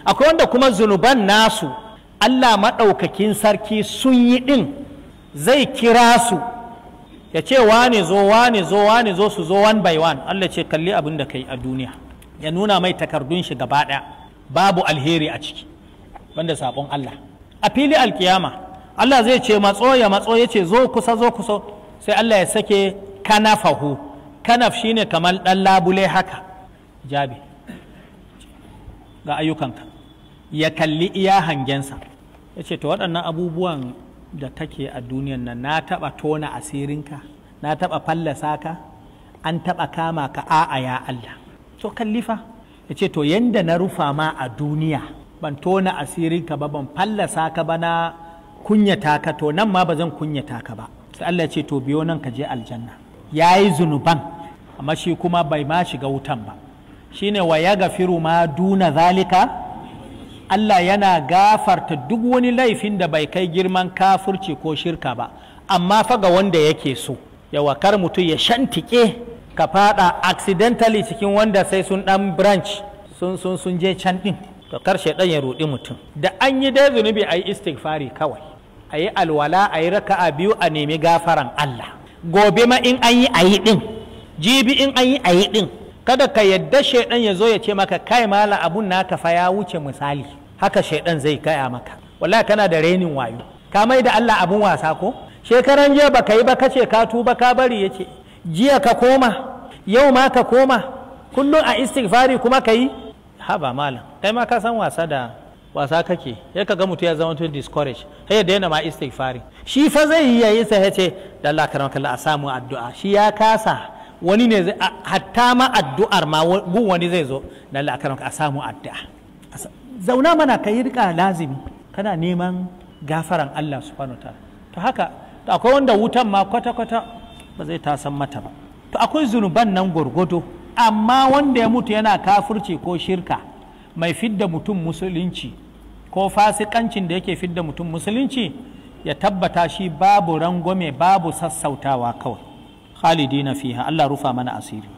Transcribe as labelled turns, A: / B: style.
A: Akwai wanda kuma zunuban nasu Allah maɗaukakin sarki sun yi ɗin, zai kira su ya ce wane zo, wane zo, wane zo, su zo one by one. Allah ce kalli abin da kai a duniya, ya nuna mai takardun shi gaba ɗaya, babu alheri a ciki wanda sabon Allah. A fili alkiyama Allah zai ce matso, ya matso, ya ce zo kusa, zo kusa. Sai Allah ya sake kanafahu. Kanaf shine kamar ɗan labule haka, jabi ga ayyukanka. Ya kalli iya hangensa, ya ce to waɗannan abubuwan da kake a duniyan nan, na taɓa tona asirinka? Na taɓa fallasa ka? An taɓa kama ka? A'a ya Allah. To kallifa. Ya ce to yanda na rufa ma a duniya, ban tona asirinka ba, ban fallasa ka ba, na kunyata ka, to nan ma ba zan kunyata ka ba. Sai Allah ya ce to biyo nan ka je aljanna. Ya yi zunuban, amma shi kuma bai ma shiga wutan ba. Shine wa ya gafiru ma duna zalika. Allah yana gafarta duk wani laifin da bai kai girman kafurci ko shirka ba, amma fa ga wanda yake so. Yawa, kar mutum ya shantike ka fada accidentally cikin wanda sai sun dan branch sun je can din. To kar shaidan ya rudi mutum. Da an yi dai zunubi, ayi istighfari kawai, ayi alwala, ayi raka'a biyu, a nemi gafaran Allah. Gobe ma in an yi, ayi din. Jibi in an yi, ayi din. Kada ka yadda shaidan ya zo ya ce maka kai mala abun naka fa ya wuce misali. Haka shaidan zai gaya maka, wallahi kana da renin wayo, ka mai da Allah abun wasa. Ko shekaran jiya baka yi ba kace ka tuba ka bari, yace jiya ka koma, yau ma ka koma, kullum a istighfari kuma ka yi. Haba malam, kai ma ka san wasa da wasa kake. Ya ka ga mutum ya zama tun discourage, sai ya daina ma istighfari. Shi fa zai yi yayi, sai ya ce da Allah karam kallah a samu addu'a. Shi ya kasa, wani ne hatta ma addu'ar ma gun wani zai zo, da Allah karam a samu addu'a. Zauna mana ka yi rika lazimi, kana neman gafaran Allah subhanahu wa ta'ala. To haka to akwai wanda wutan ma kwata kwata ba zai tasan mata ba. To akwai zunuban nan gwargwado, amma wanda ya mutu yana kafurci ko shirka mai fidda mutum musulunci, ko fasikancin da yake fidda mutum musulunci, ya tabbata shi babu rangwame, babu sassautawa kawai. Khalidina fiha. Allah rufa mana asiri.